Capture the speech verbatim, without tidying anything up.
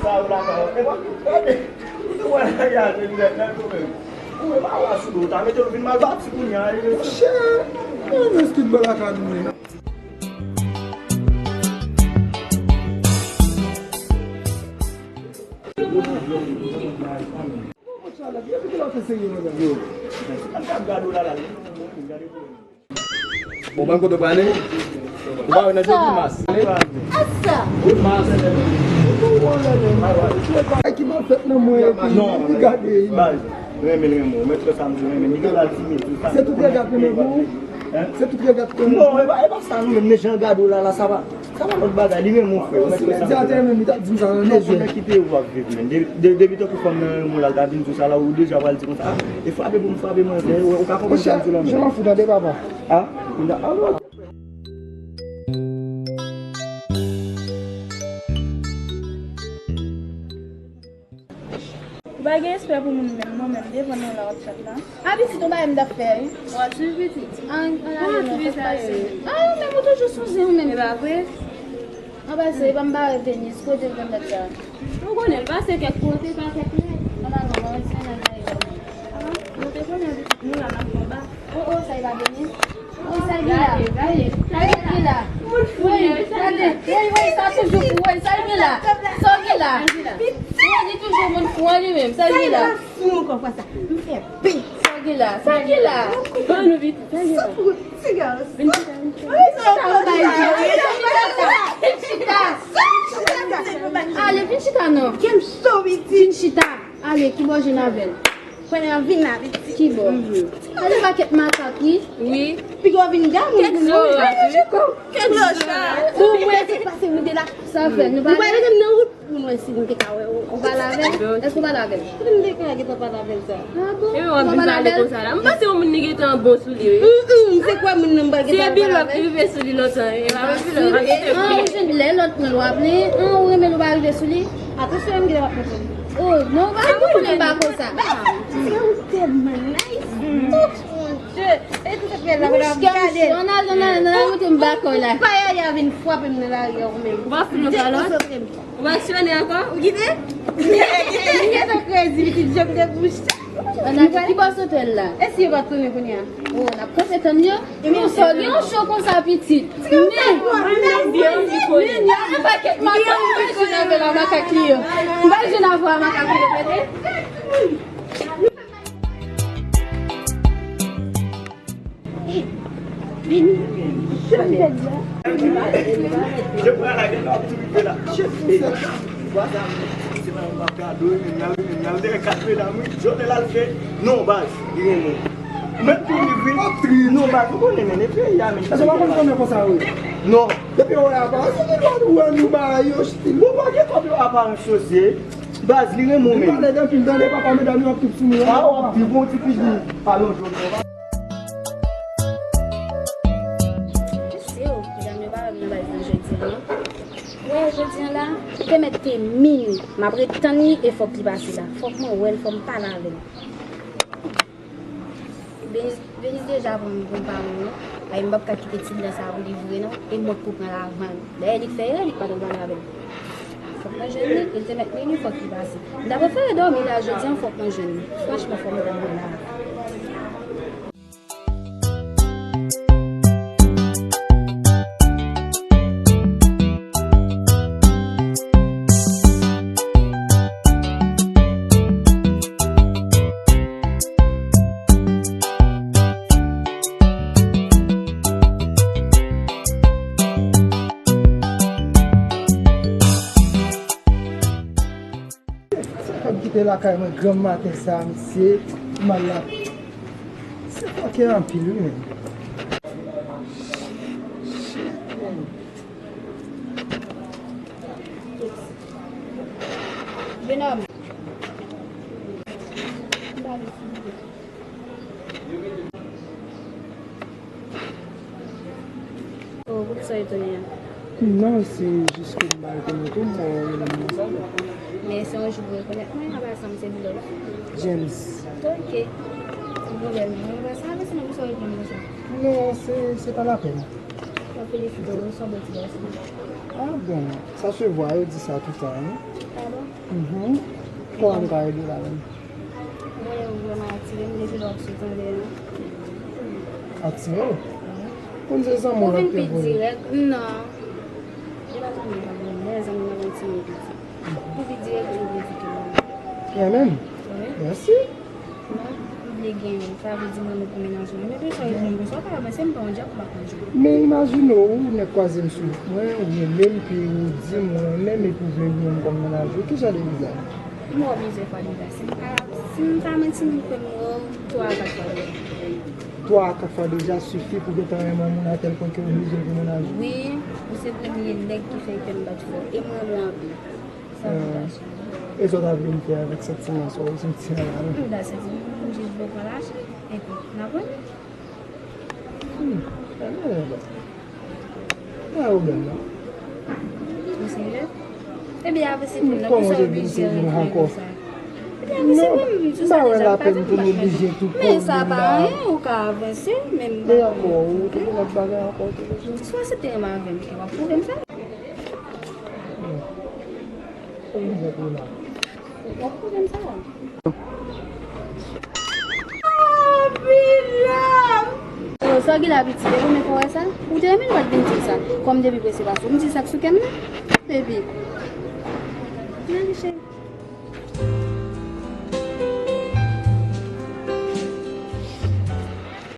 Sa yo lakay, e pa, gade, ou te wè lakay a, te vin nan tou menm. Ou menm a wa sou do, ta mete l vin mal bati kounye a, e. Monchè, mwen menm street boy lakay nou menm. Bon, ban kote w prale. Ou pa wè nan jodi mas. Asa! Mas. Ay, ki mal fèt nan mwen, epi li gade. Baz, renmen, renmen. Mèt sa m di renmen. Li gen la ti mil. Se tout regat renmen pou ou? Hein? Se tout regat renmen pou ou? Non, e pa, e pa sa non, men jan gade w la, la, sa va. Sa pa lòt bagay, li renmen w, frè. Ou mèt fè sa. Si Dja te renmen m, li t ap di m sa nan lejè. Bon, kite ou ap viv, men. De, de, depi tankou fanm nan renmen w la, l ta vin di w sa la, ou deja pral di konsa, ah, e frape pou m frape mwen, men ou, ou ka konprann sa m di w la, men. Je m'en fous, tande, papa. Ah, ah, Ou pa gen respè pou moun menm, non, menm devan nan la w ap chat la. A pitit, ou bay m dap fè, wi. W ap swiv pitit. An, an ale non, sa k pase. A, menm ou toujou sou zen ou menm. E pa vre? An pase, e pa m bare Venise, kote l konn dat sa? Ou konnen, l pase kèk kote, pa kèk lè. An ale non, mwen retire nan kay la. Nou te konnen pitit nou la, n ap konba. O, o, sa e pa Venise? Wi, sa l gen la. Wi, sa l gen la. Wi, gade. Wi, wi, sa toujou pou, wi, sa l gen la. Sa l gen la. Wi, li toujou moun fou an li menm. Sa l gen la. Sa l gen la. Sa l gen la. Ban nou vit. Sa l gen la. Vin chita, vin chita. Wi, sa l gen la. Vin chita. Ale, vin chita non. Vin chita. Ale, ki bò jwenn avè l? Premye an vin la, pitit. Ki bò? Gade pakèt makak, wi. Wi. Piga w vin gade moun. Kèk zo. Kèk zo. Ou wè se pase moun de la sa fè. Nou pa mete m nan wout pou nou wè si nou te ka wè. Ou pale avè l? Èske ou pale avè l? Kote m te ka gentan pale avè l sa? A bon? Epi w ap vin pale konsa la. M panse yon moun li gentan bon sou li, wi. Mm, mm, se kwè moun nan m pral gentan pale avè l. Se bilòk ki rive sou li lontan, wi. E pa bilòk. An, ou jwenn lè lòt mwen, w ap li. An, ou renmen l, ou pa rive sou li. Atansyon, m gentan ap konprann. Oh, non, pa konprann pa konsa. Ou tèlman nice. Oh, mon Dieu. E tout sa fè la, mwen ap gade. Ann al, ann al, ann al, mete m bakòy la. Pa yaya vin frape m nan lari a ou menm. Ou pa fini yon kalòt? Dekonsantre m. Ou pa aksyone ankò? Ou kite? Li gentan krezi, pitit je m te bouche. Ann al, ki bò sote l la? E si yo pa tounen kounye a? Oh, n ap kanpe tann yo. Epi w sò gen yon cho konsa pitit. Men, men, men, men, yon pakèt makak, m pa jwenn avè l a makak li yo. M pa jwenn avè l a makak li yo, tande. Vini. Je pral la, gen lè w ap tou rive la. Chef, se nan yon makado, men y al, men y al dèyè kat medam, wi. Jòdè l al fè. Non, baz, li renmen. Mwen tou li vin. Non, baz, ou konnen, men, e peyi a, men. Èske w pa konn konnen konsa, wi? Non. Depi w wè aparans, ou gen dwa di w wè nou bagay yo stil. Bon, pa gen kòb yo aparans yo se. Baz, li renmen w, men. Li pale de anpil, tande, papa, medam yo ap tout sou nou. A, w ap di, bon, ti pidou, pa yon jòdè. Mesye, medam yo pa wè m nan baz nan jodi a, non. Wè, jodi a la, te mèt te minui. M ap ret tann li e fòk li pase la. Fòk mwen wè l, fòk m pale avè l. Venise, Venise deja pran m pou m pa moun, non. Ay, m p ap ka kite ti blan sa pou li vre, non. E mwen k pou pran l avan l. Dayè, li k fè erè, li k pa t ann pale avè m. Fòk mwen jwenn li, e l te mèt minui, fòk li pase. M ta prefere dòmi la jodi a, fòk mwen jwenn li. Franchman, fòk m jwenn li la. Sa k ap kite lakay mwen granm maten sa, mesye, m al la. Se fòkè anpil, wi, men. Shit, man. Jenòm. Oh, poukisa w etone a? Non, se jis ke m pa rekonèt ou, m wè w rele m konsa. Men se yon jou pou rekonèt mwen, apa sa m se Bilòt. James. Ok. San pwoblèm. Mwen pa sa, men se nan poukisa w rele m konsa? Non, se, se pa lapèn. Felisite w, w se yon bon ti gason. Ah bon, sa se vwa yo di sa toutan, wi. Ah bon? Mhm. Kòman m ka ede w la menm? Mwen vrèman atire m depi lè w ap sot anlè an. Atire w? Konn se zanmi w Ou l ap vin pi fè pou li. Dirèk, non. E pa zanmi w ap vin, men zanmi w ap vin tire piti. Ou pi dirèk, ou vle di ke non. Renmen m? Wi. Mèsi. Non, m vle gen yon, sa vle di mwen mwen pou menaj mwen. Men bezwen yon bon sa, w ka avanse, m pa yon djab, m pa konn jwe. Men imajine w, ou nèk kwaze m sou wout mwen, ou renmen m, pi ou di m ou renmen m, epi ou vle gen m kòm menaj ou. Ki jan de bizè? M wè plizyè fwa deja. Si m pa, si m pa manti, m kwè m wè w twa a kat fwa deja. Twa a kat fwa deja sifi pou gentan renmen yon moun a tèl pwen ke w oblije l pou menaj ou. Wi, ou se premye nèg ki fè kè m bat fò. E m renmen w anpil. Sa pou gason. E sa w ta vle m fè avèk santiman sa w santi an la menm? M ta santi m jis bon pran lache. Epi, n ap wè. Hmm, sa gen lè bon. Sa yo bèl la. Ou serye? Ebyen, avanse pou Hmm, nou. kòman Pou sa w te oblije vin sou nou retire ankò? sa. Ebyen, avanse Non, pou nou. m pa wè lapèn pou m oblije tou Men sa kouri pa la. Anyen, ou ka avanse, men m E ankò, ou te gen lòt bagay ankò w te bezwen? Si w aksepte renmen avè m, ke w ap pwouve m sa. Ou vin pou la. W ap pwouve m sa. Yo, sa w gen la piti, e ou menm pa wè sa? Ou te renmen l, w pa t vin di m sa. Kòm depi prese pase, m di sa k sou kè m nan. Baby. Nan, cheri.